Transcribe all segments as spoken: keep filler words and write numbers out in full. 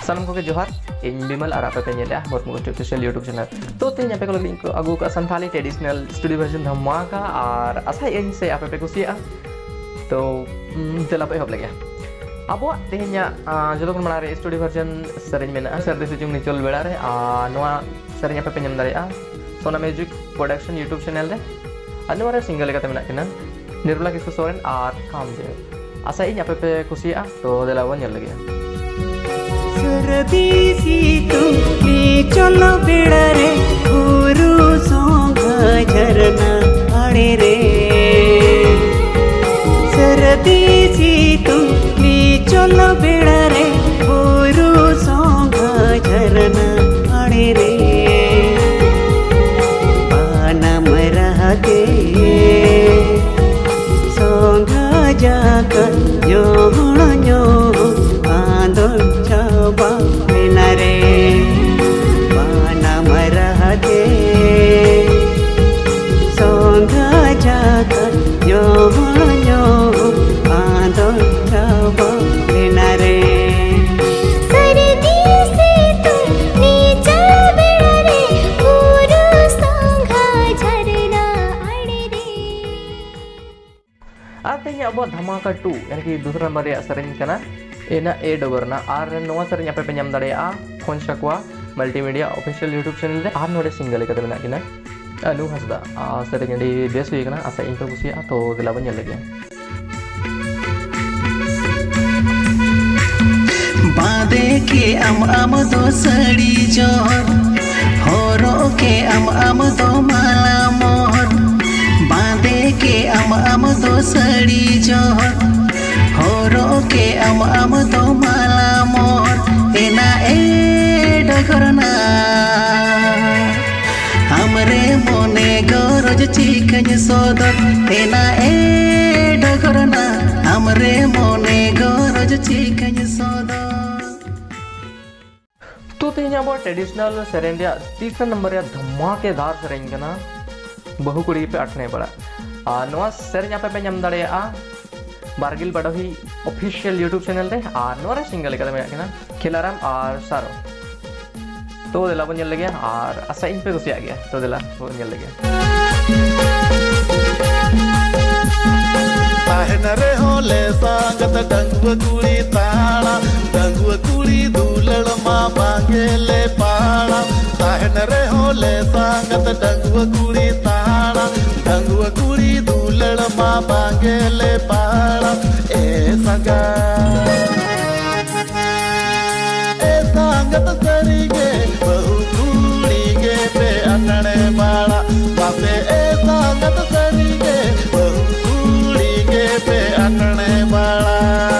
ᱥᱟᱱᱟᱢ ᱠᱚᱜᱮ ᱡᱚᱦᱟᱨ, ᱤᱧ ᱵᱤᱢᱚᱞ ᱟᱨ ᱟᱯᱮ ᱯᱮ ᱧᱮᱞᱮᱜᱼᱟ ᱢᱚᱨᱢᱩ ᱜᱳᱥᱴᱤ ᱚᱯᱷᱤᱥᱤᱭᱟᱞ YouTube ᱪᱮᱱᱮᱞ᱾ ᱛᱚ ᱛᱮᱦᱮᱧ ᱟᱯᱮ ᱠᱚ ᱞᱟᱹᱜᱤᱫ ᱤᱧ ᱟᱹᱜᱩ ᱟᱠᱟᱫ ᱥᱟᱱᱛᱷᱟᱞᱤ ᱴᱨᱮᱰᱤᱥᱚᱱᱟᱞ ᱥᱴᱩᱰᱤᱭᱳ ᱵᱷᱟᱨᱡᱚᱱ ᱫᱷᱟᱢᱟᱠᱟ, ᱟᱨ ᱟᱥᱟᱭᱟᱹᱧ ᱥᱮ ᱟᱯᱮ ᱯᱮ ᱠᱩᱥᱤᱭᱟᱜᱼᱟ᱾ ᱛᱚ ᱫᱮᱞᱟ ᱯᱮ ᱮᱦᱚᱵ ᱞᱮᱜᱮ᱾ ᱟᱵᱚᱣᱟᱜ ᱛᱮᱦᱮᱧᱟᱜ ᱡᱚᱛᱚ ᱠᱷᱚᱱ ᱢᱟᱲᱟᱝ ᱨᱮ ᱥᱴᱩᱰᱤᱭᱳ ᱵᱷᱟᱨᱡᱚᱱ ᱥᱮᱨᱮᱧ ᱢᱮᱱᱟᱜᱼᱟ ᱥᱟᱹᱨᱫᱤ ᱥᱤᱛᱩᱝ ᱱᱤᱪᱚᱞ ᱵᱮᱲᱟ ᱨᱮ, ᱟᱨ ᱱᱚᱣᱟ ᱥᱮᱨᱮᱧ ᱟᱯᱮ ᱯᱮ ᱧᱟᱢ ᱫᱟᱲᱮᱭᱟᱜᱼᱟ ᱥᱳᱱᱟ ᱢᱤᱣᱡᱤᱠ ᱯᱨᱚᱰᱟᱠᱥᱚᱱ YouTube ᱪᱮᱱᱮᱞ ᱨᱮ᱾ ᱟᱨ ᱱᱚᱣᱟ ᱨᱮ ᱥᱤᱝᱜᱟᱨ ᱞᱮᱠᱟᱛᱮ ᱢᱮᱱᱟᱜ ᱠᱤᱱᱟ ᱱᱤᱨᱢᱚᱞᱟ ᱠᱤᱥᱠᱩ ᱥᱚᱨᱮᱱ ᱟᱨ ᱠᱟᱢᱫᱮᱵ᱾ ᱟᱥᱟᱭᱟᱹᱧ ᱟᱯᱮ ᱯᱮ ᱠᱩᱥᱤᱭᱟᱜᱼᱟ, ᱛᱚ ᱫᱮᱞᱟ ᱵᱚᱱ ᱧᱮᱞ ᱞᱮᱜᱮ᱾ ᱥᱟᱹᱨᱫᱤ ᱥᱤᱛᱩᱝ ᱱᱤᱪᱚᱞ ᱵᱮᱲᱟ ᱨᱮ ᱵᱩᱨᱩ ᱥᱚᱸᱜᱷᱟ ᱡᱷᱟᱨᱱᱟ ᱟᱲᱮ ᱨᱮ᱾ ᱥᱟᱹᱨᱫᱤ ᱥᱤᱛᱩᱝ ᱱᱤᱪᱚᱞ ᱵᱮᱲᱟ ᱨᱮ ᱵᱩᱨᱩ ᱥᱚᱸᱜᱷᱟ ᱡᱷᱟᱨᱱᱟ ᱟᱲᱮ ᱨᱮ᱾ ᱵᱟᱱᱟᱢ ᱨᱟᱦᱟ ᱛᱮ ᱥᱚᱸᱜᱷᱟ ᱡᱟᱠᱟᱛ ᱧᱚᱦᱚᱲ ᱧᱚᱦᱚᱲ ᱟᱸᱫᱚᱲ ᱪᱟᱵᱟ ᱮᱱᱟ ᱨᱮ᱾ ᱵᱟᱱᱟᱢ ᱨᱟᱦᱟ ᱛᱮ ᱥᱚᱸᱜᱷᱟ ᱡᱟᱠᱟᱛ ᱧᱚᱦᱚᱲ ᱧᱚᱦᱚᱲ ᱟᱸᱫᱚᱲ ᱪᱟᱵᱟ ᱮᱱᱟ ᱨᱮ᱾ ᱥᱟᱹᱨᱫᱤ ᱥᱤᱛᱩᱝ ᱱᱤᱪᱚᱞ ᱵᱮᱲᱟ ᱨᱮ ᱵᱩᱨᱩ ᱥᱚᱸᱜᱷᱟ ᱡᱷᱟᱨᱱᱟ ᱟᱲᱮ ᱨᱮ᱾ ᱟᱨ ᱛᱮᱦᱮᱧ ᱟᱵᱚᱣᱟᱜ ᱫᱷᱟᱢᱟᱠᱟ ᱴᱩ, ᱭᱟᱱᱤ ᱠᱤ ᱫᱩᱥᱨᱟ ᱱᱟᱢᱵᱟᱨ ᱨᱮᱭᱟᱜ ᱥᱮᱨᱮᱧ ᱠᱟᱱᱟ ᱮᱱᱟ ᱮ ᱰᱚᱜᱚᱨ ᱱᱟ᱾ ᱟᱨ ᱱᱚᱣᱟ ᱥᱮᱨᱮᱧ ᱟᱯᱮ ᱯᱮ ᱧᱟᱢ ᱫᱟᱲᱮᱭᱟᱜᱼᱟ ᱯᱷᱳᱱ ᱥᱟᱠᱣᱟ ᱢᱟᱞᱴᱤᱢᱤᱰᱤᱭᱟ ᱚᱯᱷᱤᱥᱤᱭᱟᱞ YouTube ᱪᱮᱱᱮᱞ ᱨᱮ᱾ ᱟᱨ ᱱᱚᱰᱮ ᱥᱤᱝᱜᱟᱨ ᱞᱮᱠᱟᱛᱮ ᱢᱮᱱᱟᱜ ᱠᱤᱱᱟ ᱟᱹᱱᱩ ᱦᱟᱸᱥᱫᱟ᱾ ᱟᱨ ᱥᱮᱨᱮᱧ ᱟᱹᱰᱤ ᱵᱮᱥ ᱦᱩᱭ ᱟᱠᱟᱱᱟ, ᱟᱥᱟᱭᱟᱹᱧ ᱯᱮ ᱠᱩᱥᱤᱭᱟᱜᱼᱟ᱾ ᱛᱚ ᱫᱮᱞᱟ ᱵᱚᱱ ᱧᱮᱞ ᱞᱮᱜᱮ᱾ ᱵᱟᱸᱫᱮ ᱠᱮᱜ ᱟᱢ ᱟᱢ ᱫᱚ ᱥᱟᱹᱲᱤ ᱡᱚᱦᱚᱨ, ᱦᱚᱨᱚᱜ ᱠᱮᱜ ᱟᱢ ᱟᱢ ᱫᱚ ᱢᱟᱞᱟ ᱢᱚᱦᱚᱨ᱾ ᱵᱟᱸᱫᱮ ᱠᱮᱜ ᱟᱢ ᱟᱢ ᱫᱚ ᱥᱟᱹᱲᱤ ᱡᱚᱦᱚᱨ, ᱦᱚᱨᱚᱜ ᱠᱮᱜ ᱟᱢ ᱟᱢ ᱫᱚ ᱢᱟᱞᱟ ᱢᱚᱦᱚᱨ᱾ ᱮᱱᱟ ᱮ ᱰᱚᱜᱚᱨ ᱱᱟ, ᱟᱢᱨᱮ ᱢᱚᱱᱮ ᱜᱚᱨᱚᱡᱽ ᱪᱤᱠᱟᱹᱧ ᱥᱚᱫᱚᱨ᱾ ᱮᱱᱟ ᱮ ᱰᱚᱜᱚᱨ ᱱᱟ, ᱟᱢᱨᱮ ᱢᱚᱱᱮ ᱜᱚᱨᱚᱡᱽ ᱪᱤᱠᱟᱹᱧ ᱥᱚᱫᱚᱨ᱾ ᱛᱚ ᱛᱮᱦᱮᱧ ᱟᱵᱚᱣᱟᱜ ᱴᱨᱮᱰᱤᱥᱚᱱᱟᱞ ᱥᱮᱨᱮᱧ ᱨᱮᱭᱟᱜ ᱛᱤᱥᱨᱟ ᱱᱚᱢᱵᱚᱨ ᱨᱮᱭᱟᱜ ᱫᱷᱟᱢᱟᱠᱮᱫᱟᱨ ᱥᱮᱨᱮᱧ ᱠᱟᱱᱟ ᱵᱟᱹᱦᱩ ᱠᱩᱲᱤ ᱯᱮ ᱟᱴᱷᱱᱮ ᱵᱟᱲᱟ᱾ ᱟᱨ ᱱᱚᱣᱟ ᱥᱮᱨᱮᱧ ᱟᱯᱮ ᱯᱮ ᱧᱟᱢ ᱫᱟᱲᱮᱭᱟᱜᱼᱟ ᱵᱟᱨᱜᱤᱞ ᱵᱟᱰᱚᱦᱤ ᱚᱯᱷᱤᱥᱤᱭᱟᱞ YouTube ᱪᱮᱱᱮᱞ ᱨᱮ, ᱟᱨ ᱱᱚᱣᱟ ᱨᱮ ᱥᱤᱝᱜᱟᱨ ᱞᱮᱠᱟᱛᱮ ᱢᱮᱱᱟᱜ ᱠᱤᱱᱟ ᱠᱷᱮᱞᱟᱨᱟᱢ ᱟᱨ ᱥᱟᱨᱚ᱾ ᱛᱚ ᱫᱮᱞᱟ ᱵᱚᱱ ᱧᱮᱞ ᱞᱮᱜᱮ, ᱟᱨ ᱟᱥᱟ ᱤᱧ ᱯᱮ ᱠᱩᱥᱤᱭᱟᱜ ᱜᱮᱭᱟ᱾ ᱛᱚ ᱫᱮᱞᱟ ᱵᱚᱱ ᱧᱮᱞ ᱞᱮᱜᱮ᱾ ᱛᱟᱦᱮᱱ ᱨᱮᱦᱚᱸ ᱞᱮ ᱥᱟᱸᱜᱟᱛ ᱰᱟᱺᱜᱩᱣᱟᱹ ᱠᱩᱲᱤ ᱛᱟᱲᱟ, ᱰᱟᱺᱜᱩᱣᱟᱹ ᱠᱩᱲᱤ ᱫᱩᱞᱟᱹᱲ ᱢᱟ ᱵᱟᱝᱜᱮ ᱞᱮ ᱯᱟᱲᱟ᱾ ᱛᱟᱦᱮᱱ ᱨᱮᱦᱚᱸ ᱞᱮ ᱥᱟᱸᱜᱟᱛ ᱰᱟᱺᱜᱩᱣᱟᱹ ᱠᱩᱲᱤ ᱛᱟᱲᱟ, ᱰᱟᱺᱜᱩᱣᱟᱹ ᱠᱩᱲᱤ ᱫᱩᱞᱟᱹᱲ ᱢᱟ ᱵᱟᱝᱜᱮ ᱞᱮ ᱯᱟᱲᱟ᱾ ᱮ ᱥᱟᱸᱜᱟᱛ, ᱮ ᱥᱟᱸᱜᱟᱛ ᱥᱟᱹᱨᱤᱜᱮ ᱵᱟᱹᱦᱩ ᱠᱩᱲᱤ ᱜᱮ ᱯᱮ ᱟᱠᱟᱬᱮ ᱵᱟᱲᱟ᱾ ᱢᱟᱥᱮ ᱮ ᱥᱟᱸᱜᱟᱛ ᱥᱟᱹᱨᱤᱜᱮ ᱵᱟᱹᱦᱩ ᱠᱩᱲᱤ ᱜᱮ ᱯᱮ ᱟᱠᱟᱬᱮ ᱵᱟᱲᱟ᱾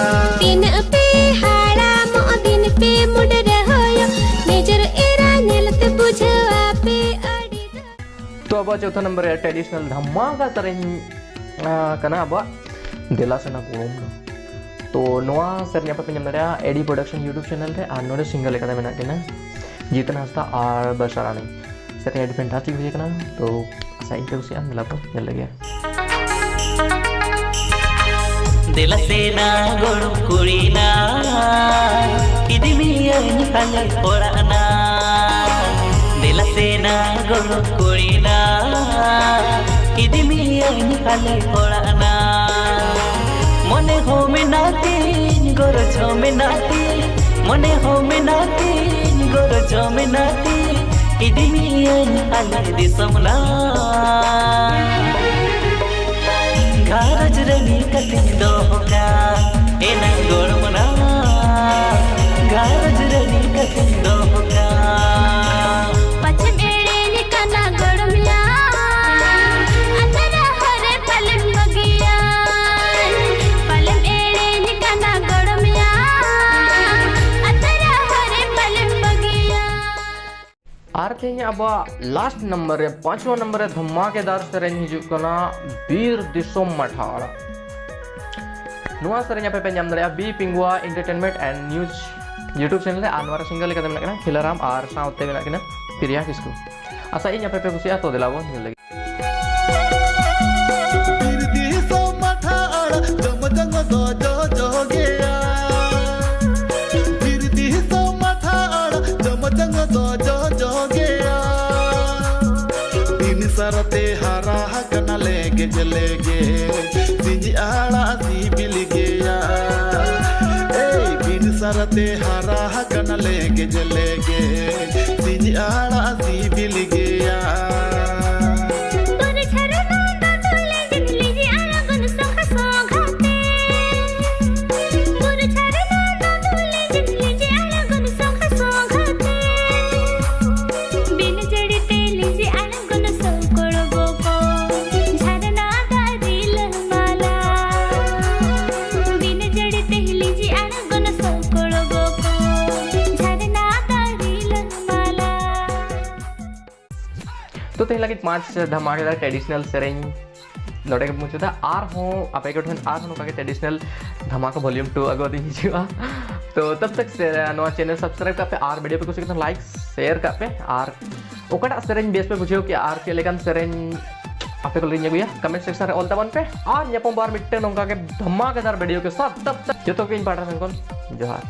ᱛᱤᱱᱟᱹᱜ ᱯᱮ ᱦᱟᱲᱟᱢᱚᱜ ᱫᱤᱱ ᱯᱮ ᱢᱩᱰᱨᱟᱹ ᱦᱚᱭᱚᱜ, ᱱᱤᱡᱮᱨ ᱮᱨᱟ ᱧᱮᱞᱛᱮ ᱵᱩᱡᱷᱟᱹᱣ ᱟᱯᱮ ᱟᱹᱰᱤ ᱫᱚ᱾ ᱛᱚ ᱟᱵᱚᱣᱟᱜ ᱪᱚᱛᱷᱟ ᱱᱚᱢᱵᱚᱨ ᱨᱮ ᱴᱨᱮᱰᱤᱥᱚᱱᱟᱞ ᱫᱷᱟᱢᱟᱠᱟ ᱥᱮᱨᱮᱧ ᱟᱸ, ᱠᱟᱱᱟ ᱟᱵᱚᱣᱟᱜ ᱫᱮᱞᱟ ᱥᱮᱱᱟ ᱜᱚᱲᱚᱢ ᱫᱚ᱾ ᱛᱚ ᱱᱚᱣᱟ ᱥᱮᱨᱮᱧ ᱟᱯᱮ ᱯᱮ ᱧᱟᱢ ᱫᱟᱲᱮᱭᱟᱜᱼᱟ ᱮᱰᱤ ᱯᱨᱚᱰᱟᱠᱥᱚᱱ YouTube ᱪᱮᱱᱮᱞ ᱨᱮ, ᱟᱨ ᱱᱚᱰᱮ ᱥᱤᱝᱜᱟᱨ ᱞᱮᱠᱟᱛᱮ ᱢᱮᱱᱟᱜ ᱠᱤᱱᱟ ᱡᱤᱛᱱᱟ ᱦᱟᱸᱥᱫᱟ ᱟᱨ ᱵᱟᱨᱥᱟ ᱨᱟᱱᱤ᱾ ᱥᱮᱨᱮᱧ ᱟᱹᱰᱤ ᱯᱷᱮᱱᱴᱟᱥᱴᱤᱠ ᱦᱩᱭ ᱟᱠᱟᱱᱟ, ᱛᱚ ᱟᱥᱟ ᱤᱧ ᱯᱮ ᱠᱩᱥᱤᱭᱟᱜᱼᱟ, ᱫᱮᱞᱟ ᱵᱚᱱ ᱧᱮᱞ ᱞᱮᱜᱮ᱾ ᱫᱮᱞᱟ ᱥᱮᱱᱟ ᱜᱚᱲᱚᱢ ᱠᱩᱲᱤ ᱱᱟ, ᱤᱫᱤ ᱢᱮᱭᱟᱹᱧ ᱟᱞᱮ ᱚᱲᱟᱜ ᱱᱟ᱾ ᱫᱮᱞᱟ ᱥᱮᱱᱟ ᱜᱚᱲᱚᱢ ᱠᱩᱲᱤ ᱱᱟ, ᱤᱫᱤ ᱢᱮᱭᱟᱹᱧ ᱟᱞᱮ ᱚᱲᱟᱜ ᱱᱟ᱾ ᱢᱚᱱᱮ ᱦᱚᱸ ᱢᱮᱱᱟᱜ ᱛᱤᱧ, ᱜᱚᱨᱚᱡᱽ ᱦᱚᱸ ᱢᱮᱱᱟᱜ ᱛᱤᱧ, ᱢᱚᱱᱮ ᱦᱚᱸ ᱢᱮᱱᱟᱜ ᱛᱤᱧ, ᱜᱚᱨᱚᱡᱽ ᱦᱚᱸ ᱢᱮᱱᱟᱜ ᱛᱤᱧ, ᱤᱫᱤ ᱢᱮᱭᱟᱹᱧ ᱟᱞᱮ ᱫᱤᱥᱚᱢ ᱱᱟ᱾ ᱜᱷᱟᱨᱚᱸᱡᱽ ᱨᱮ ᱢᱤᱫ ᱠᱟᱛᱮᱧ ᱫᱚᱦᱚ ᱠᱟᱜ, ᱮᱱᱟᱝ ᱜᱚᱲᱚᱢ ᱱᱟ᱾ ᱜᱷᱟᱨᱚᱸᱡᱽ ᱨᱮ ᱢᱤᱫ ᱠᱟᱛᱮᱧ ᱫᱚᱦᱚ ᱠᱟᱜ᱾ ᱯᱟᱪᱷᱮᱢ ᱮᱲᱮᱧ ᱠᱟᱱᱟ ᱜᱚᱲᱚᱢ ᱭᱟ, ᱟᱛᱨᱟ ᱦᱚᱨᱮ ᱯᱟᱞᱮᱢ ᱵᱟᱹᱜᱤᱭᱟ᱾ ᱯᱟᱞᱮᱢ ᱮᱲᱮᱧ ᱠᱟᱱᱟ ᱜᱚᱲᱚᱢ ᱭᱟ, ᱟᱛᱨᱟ ᱦᱚᱨᱮ ᱯᱟᱞᱮᱢ ᱵᱟᱹᱜᱤᱭᱟ᱾ ᱟᱨ ᱛᱮᱦᱮᱧ ᱟᱵᱚᱣᱟᱜ ᱞᱟᱥᱴ ᱱᱟᱢᱵᱟᱨ ᱨᱮ, ᱯᱟᱸᱪᱣᱟ ᱱᱟᱢᱵᱟᱨ ᱨᱮ ᱫᱷᱟᱢᱟᱠᱮᱫᱟᱨ ᱥᱮᱨᱮᱧ ᱦᱤᱡᱩᱜ ᱠᱟᱱᱟ ᱵᱤᱨ ᱫᱤᱥᱚᱢ ᱢᱟᱴᱷᱟ ᱟᱲᱟᱜ᱾ ᱱᱚᱣᱟ ᱥᱮᱨᱮᱧ ᱟᱯᱮ ᱯᱮ ᱧᱟᱢ ᱫᱟᱲᱮᱭᱟᱜᱼᱟ ᱵᱤ ᱯᱤᱝᱜᱩᱣᱟ entertainment and news YouTube channel ᱨᱮ, ᱟᱨ ᱱᱚᱣᱟ ᱨᱮ ᱥᱤᱝᱜᱟᱨ ᱞᱮᱠᱟᱛᱮ ᱢᱮᱱᱟᱜ ᱠᱤᱱᱟ ᱠᱷᱤᱞᱟᱨᱟᱢ ᱟᱨ ᱥᱟᱶᱛᱮ ᱢᱮᱱᱟᱜ ᱠᱤᱱᱟ ᱯᱨᱤᱭᱟ ᱠᱤᱥᱠᱩ᱾ ᱟᱥᱟ ᱤᱧ ᱟᱯᱮ ᱯᱮ ᱠᱩᱥᱤᱭᱟᱜᱼᱟ, ᱛᱚ ᱫᱮᱞᱟ ᱵᱚᱱ ᱧᱮᱞ ᱞᱮᱜᱮ᱾ ᱵᱤᱨ ᱫᱤᱥᱚᱢ ᱢᱟᱴᱷᱟ ᱟᱲᱟᱜ ᱡᱚᱢ ᱡᱚᱝ ᱠᱟᱱᱟ ᱞᱮᱜᱮᱡ ᱞᱮᱜᱮᱡ, ᱥᱤᱸᱡᱤ ᱟᱲᱟᱜ ᱥᱤᱵᱤᱞ ᱜᱮᱭᱟ᱾ ᱮᱭ ᱵᱤᱱ ᱥᱟᱨ ᱛᱮ ᱦᱟᱨᱟ ᱟᱠᱟᱱᱟ ᱞᱮᱜᱮᱡ ᱞᱮᱜᱮᱡ, ᱥᱤᱸᱡᱤ ᱟᱲᱟᱜ ᱥᱤᱵᱤᱞ ᱜᱮᱭᱟ᱾ ᱵᱩᱨᱩ ᱡᱷᱟᱨᱱᱟ ᱫᱟᱜ ᱫᱚ ᱞᱮᱸᱡᱮᱫ ᱞᱤᱸᱡᱤ ᱟᱬᱜᱚᱱ ᱥᱚᱸᱜᱷᱟ ᱥᱚᱸᱜᱷᱟ ᱛᱮ᱾ ᱵᱩᱨᱩ ᱡᱷᱟᱨᱱᱟ ᱫᱟᱜ ᱫᱚ ᱞᱮᱸᱡᱮᱫ ᱞᱤᱸᱡᱤ ᱟᱬᱜᱚᱱ ᱥᱚᱸᱜᱷᱟ ᱥᱚᱸᱜᱷᱟ ᱛᱮ᱾ ᱵᱤᱱ ᱡᱟᱹᱲᱤ ᱛᱮ ᱞᱤᱸᱡᱤ ᱟᱬᱜᱚᱱ ᱥᱚᱠᱚᱲ ᱵᱚᱠᱚ, ᱡᱷᱟᱨᱱᱟ ᱫᱟᱜ ᱨᱤᱞᱟᱹᱢᱟᱞᱟ᱾ ᱵᱤᱱ ᱡᱟᱹᱲᱤ ᱛᱮ ᱞᱤᱸᱡᱤ ᱟᱬᱜᱚᱱ ᱥᱚᱠᱚᱲ ᱵᱚᱠᱚ, ᱡᱷᱟᱨᱱᱟ ᱫᱟᱜ ᱨᱤᱞᱟᱹᱢᱟᱞᱟ᱾ ᱛᱚ ᱛᱮᱦᱮᱧ ᱞᱟᱹᱜᱤᱫ ᱯᱟᱸᱪ ᱫᱷᱟᱢᱟᱠᱮᱫᱟᱨ ᱴᱨᱮᱰᱤᱥᱚᱱᱟᱞ ᱥᱮᱨᱮᱧ ᱱᱚᱰᱮ ᱜᱮ ᱢᱩᱪᱟᱹᱫᱟ᱾ ᱟᱨᱦᱚᱸ ᱟᱯᱮ ᱠᱚ ᱴᱷᱮᱱ ᱟᱨᱦᱚᱸ ᱱᱚᱝᱠᱟ ᱜᱮ ᱴᱨᱮᱰᱤᱥᱚᱱᱟᱞ ᱫᱷᱟᱢᱟᱠᱟ ᱵᱷᱚᱞᱤᱭᱩᱢ ᱴᱩ ᱟᱹᱜᱩ ᱠᱟᱛᱮᱧ ᱦᱤᱡᱩᱜᱼᱟ᱾ ᱛᱚ ᱛᱟᱵ ᱛᱟᱠ ᱥᱮ ᱱᱚᱣᱟ ᱪᱮᱱᱮᱞ ᱥᱟᱵᱥᱠᱨᱟᱭᱤᱵ ᱠᱟᱜ ᱯᱮ, ᱟᱨ ᱵᱷᱤᱰᱤᱭᱳ ᱯᱮ ᱠᱩᱥᱤ ᱠᱟᱱ ᱞᱟᱭᱤᱠ ᱥᱮᱭᱟᱨ ᱠᱟᱜ ᱯᱮ, ᱟᱨ ᱚᱠᱟᱴᱟᱜ ᱥᱮᱨᱮᱧ ᱵᱮᱥ ᱯᱮ ᱵᱩᱡᱷᱟᱹᱣ ᱠᱮᱜᱼᱟ ᱟᱨ ᱪᱮᱫ ᱞᱮᱠᱟᱱ ᱥᱮᱨᱮᱧ ᱟᱯᱮ ᱠᱚ ᱞᱟᱹᱜᱤᱫ ᱤᱧ ᱟᱹᱜᱩᱭᱟ, ᱠᱚᱢᱮᱱᱴ ᱥᱮᱠᱥᱚᱱ ᱨᱮ ᱚᱞ ᱛᱟᱵᱚᱱ ᱯᱮ᱾ ᱟᱨ ᱧᱟᱯᱟᱢ ᱵᱟᱨ ᱢᱤᱫᱴᱮᱱ ᱱᱚᱝᱠᱟ ᱜᱮ ᱫᱷᱟᱢᱟᱠᱮᱫᱟᱨ ᱵᱷᱤᱰᱤᱭᱳ ᱠᱮ ᱥᱟᱛ᱾ ᱛᱟᱵ ᱛᱟᱠ ᱡᱚᱛᱚ ᱜᱮ ᱤᱧ ᱯᱟᱦᱴᱟ ᱥᱮᱱ ᱠᱷᱚᱱ ᱡᱚᱦᱟᱨ᱾